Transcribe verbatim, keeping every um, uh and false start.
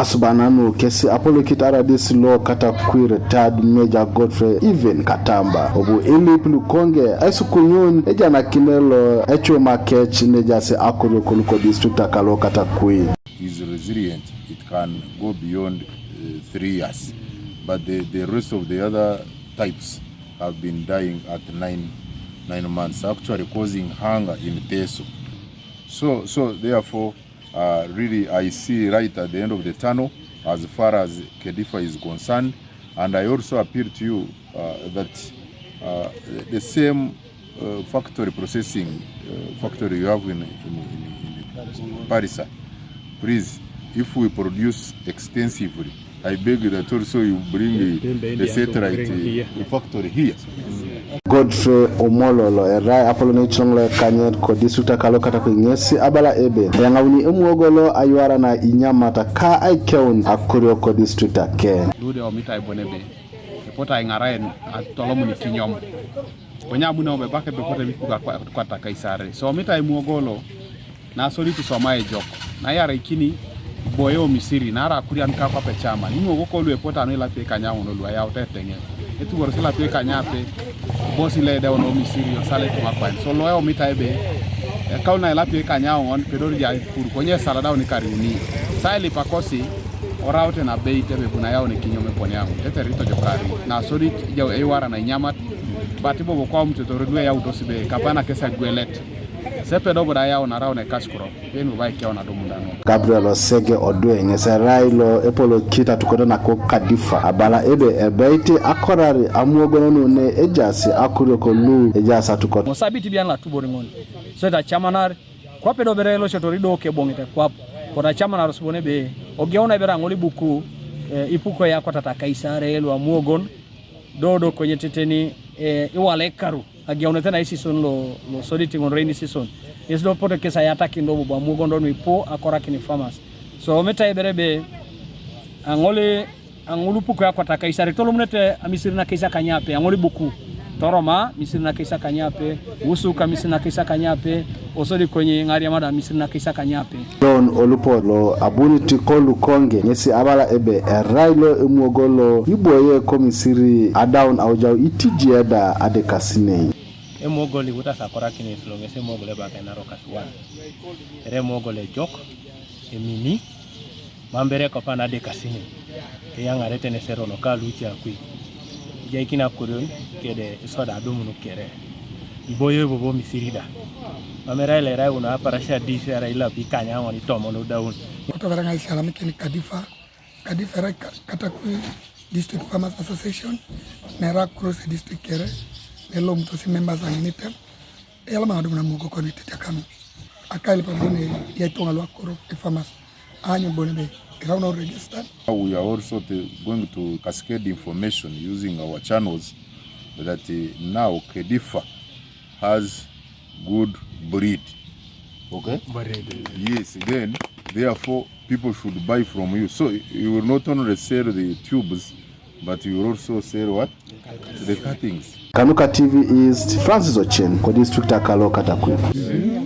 Subananu kesi apolokit R D C lo Katakwi, Retired Major Godfrey Even Katamba, obu ilip Lukonge aisukunyun ejanakine lo echuma kec nejasi akoriok luko district akalo Katakwi. Is resilient, it can go beyond uh, three years. But the, the rest of the other types have been dying at nine, nine months, actually causing hunger in Teso. So, so therefore, uh, really, I see light at the end of the tunnel as far as KEDIFA is concerned. And I also appeal to you uh, that uh, the same uh, factory processing uh, factory you have in, in, in, in Pallisa, please, if we produce extensively, I beg that also you bring the, the satellite uh, factory here. Godfrey Omololo erai apolon eichilong lo ekanyet ko district akalo Katakwi ngesi abala ebe, eyangauni emuogo lo ayuara na inyamata ka aikeun akoriok ko district ake. Lude omitai bonebe. Epotu aing'arae atolomuni kinyom. Konye amu nabo ebaka ebe epotu emipuko akwataka isare. So omitai emuogo lo na solit isoma ejok, na iaraikini iboyo Misiri, naarai akurian ka akwap echama, imuogo kolu epotu anu ilapio ikanyaun lu ayaut eteng'e. Etuboros ilapio ikanyape, ibosi lo edeun o Misiri, osal etum akwain. So lo eomitai ebe, ekau na ilapio ikanyaun, pedori ja ipur, konye esal adaun ikariuni. Sa ilipakosi, oraute nabeit ebe bu nayaun ekinyom epone amu tetere itojokari nasodit ijau eiwara nainyamat. But ibobo koamutetor lu eyautos be kapana kes agwelet sepedo bo da yaun araun ekaskuro penu ba ikeun adumundano. Gabriel Osege Odwe ng'es erai lo epolokit atukoto nako KEDIFA abala ebe ebeiti akorari amuogononu ne ejaasi akuriok lu ejaasi atukot. Mosabiti bian latubor ng'on so itachamanar Kwape do bere elosiotor ido kebong'it ekwap, kotachamanar osubon ebe, ogeuna ibere aŋol ibuku, e, ipuko yakwatata Kaisare lu amuogon, do do konye teteni, e, iwala ekaru, ageunete na isison lo, lo sodit ŋun rainy season, ŋes do pote kes ayatakin do bobo amuogon do nuipu akorakin farmers. So, mita ibere ebe, aŋol Aŋol ipuko akwata Kaisare, tolomunete amisiri na Kaisare kanyape, aŋol ibuku, Toroma misiri na Kaisare kanyape, Usuk amisiri na Kaisare kanyape, osodi konye Ŋariamada misiri na Kaisare kanyape. John Olupo lo abunit ko Lukonge ŋesi abala ebe erai lo emuogo lo iboie ko Misiri adaun aujau itijie da adekasinei. Emuogo liwutas akorakinet lo ŋesi emuogo lo ebaka enaro kasiwan, ere emuogo lo ejok, emini, Mam bere kopa nadekasini, keyaŋarete nesero loka luce akwi, ijaikin akorion kede isoda adumun kere, iboyoi bobo Misiri da. Mam erai lo erai uno aparasia dis erai ilap ikany aŋon itomon odaun. Kotobera ŋai sialamikin Kadifa, Kadifa erai Katakwi District Farmers Association, nera cross district kere, nelomutosi members aŋinitem, Eyalama adum na mugo koni tetiakanu. Akailip abuni ya ituŋa lu akorok ifamas. Aanyu buni be kirauno registered. We are also going to cascade information using our channels that uh, now Kedifa has good breed. Okay? Breed. Yes, then therefore people should buy from you. So you will not only sell the tubes, but you will also sell what? The cuttings. Kanuka T V East, Francis Ochen, ko district akalo Katakwi.